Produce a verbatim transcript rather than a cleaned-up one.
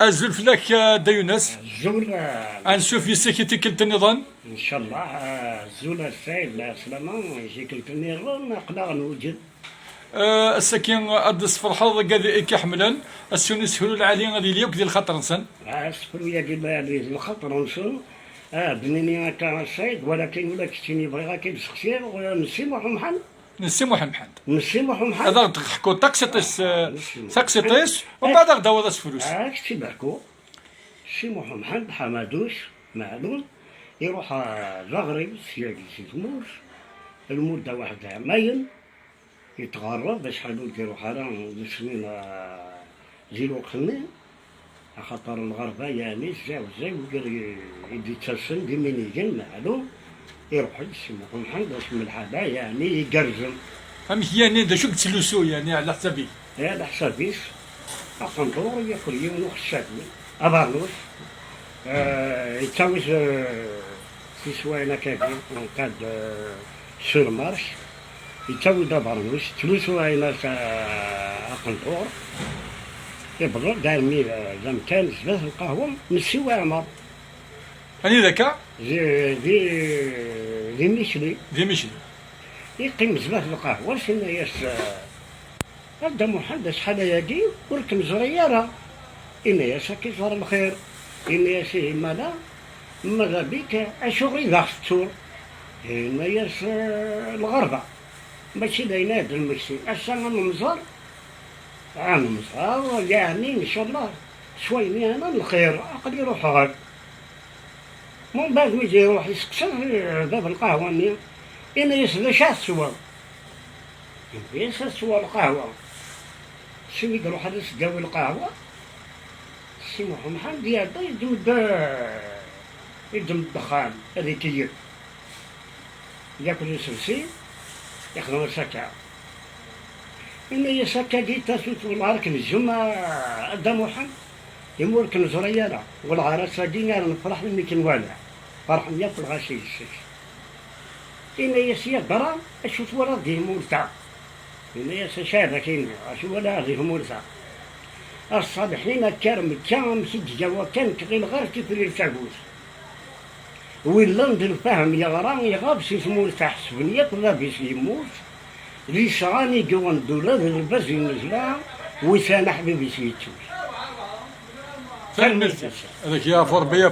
Azul fell-ak, a Dda Yunes. Azul, a, ansuf yes-k i tikkelt nniḍen. Ncallah, a, azul a Saɛid, lɛeslama, i tikkelt nniḍen, aql-aɣ newjed. A, ass-agi ad d-tesferḥeḍ igad i k-iḥemmlen, ass-agi asefru lɛali ad yili akk di lxaṭer-nsen. A, asefru-yagi lɛali di lxaṭer-nsen, a, ad d-nini akka a Saɛid, walakin ula d keččini bɣiɣ ad k-id-sseqsiɣ, a, n Si Muḥ Umḥend. N Si Muḥ Umḥend. N Si Muḥ Umḥend. Ad aɣ-d-teḥkuḍ taqsiṭ-is, ah, n Si Muḥ taqsiṭ-is, Umḥend. Umbeɛd ad aɣ-d-tawiḍ asefru-s. Ah, ak-tt-id-ḥkuɣ. Si Muḥ Umḥend, Ḥamaduc, Meɛlum, iruḥ, ah, d aɣrib, syagi si tmurt, lmudda waḥed ɛamayen, yetɣerreb, acḥal ur d-iruḥ ara d snin, ah, di lweqt-nni. Axaṭer lɣerba, yeɛni, zziɣ, zziɣ, wigad i d-ittasen d iminigen, meɛlum, iruḥ-d Si Muḥ Umḥend, d acu n lḥala, yeɛni, igerrzen. Amek, yeɛni, d acu i yettlusu, yeɛni, ɛla ḥsab-ik? Ɛla ḥsab-is, aqenṭur, yakel yiwen uxeccaf, abernus, eh, yettawi, eh, tiswayin akkagi, en cas de, eh, surmarche, yettawi-d abernus, yettlusu ayen-as, eh, aqenṭur, yewweḍ-d armi, eh, d amkan sdat lqahwa n Si Waɛmer. Anida akka? Di, di, di Micli. Di Micli. Yeqqim sdat lqahwa, s-, yenna-yas, eh, A Dda Muḥend, acḥal ayagi ur k-neẓri ara. Ini-as, ad k-iẓer lxir. Ini-as, ihi mala, mada bik, acuɣ i d aɣ-tettur? Ini-as, eh, lɣerba. Mačči d ayen ad d-nmekti. Ass-a ad nemẓer, ad nemẓer, yeɛni, ncallah, s wayen yeɛnan lxir, aql-i ruḥeɣ-d. Mbeɛd mi d-iruḥ iseqsa, eh, bab lqahwa-nni, ini-as, d acu ara tesweḍ? Yenna-yas, ad sweɣ lqahwa. Si mi iruḥ ad as-d-yawi lqahwa, Si Muḥ Umḥend iɛedda yeddem-d, yeddem-d ddexxan, ad ikeyyef. Yakk d iselsi, yexdem-as akka. Yenna-yas, akkagi tasut, wellah ar k-nejjem, a, a Dda Muḥend, imi ur k-neẓri ara, wellah ar ass-agi ara nefreḥ imi k-nwala. Ferḥen yakk lɣaci yes-s. Yenna-yas, ya ddra, acu twalaḍ di tmurt-a? Yenna-yas, acu ara k-iniɣ, acu walaɣ di tmurt-a? A ṣṣaliḥin, akka ar Mekka, amek i d-tga wakka, nekk ɣileɣ ar tifrir tagut. Win llan d lfahem yeɣra, iɣab si tmurt-a, ḥesben yakk bab-is yemmut, d yesɣan i yuɣen ddula, d lbaz yennezla, wisan aḥbib-is yettu. Tanemmirt. Ad ak-yeɛfu Rebbi, a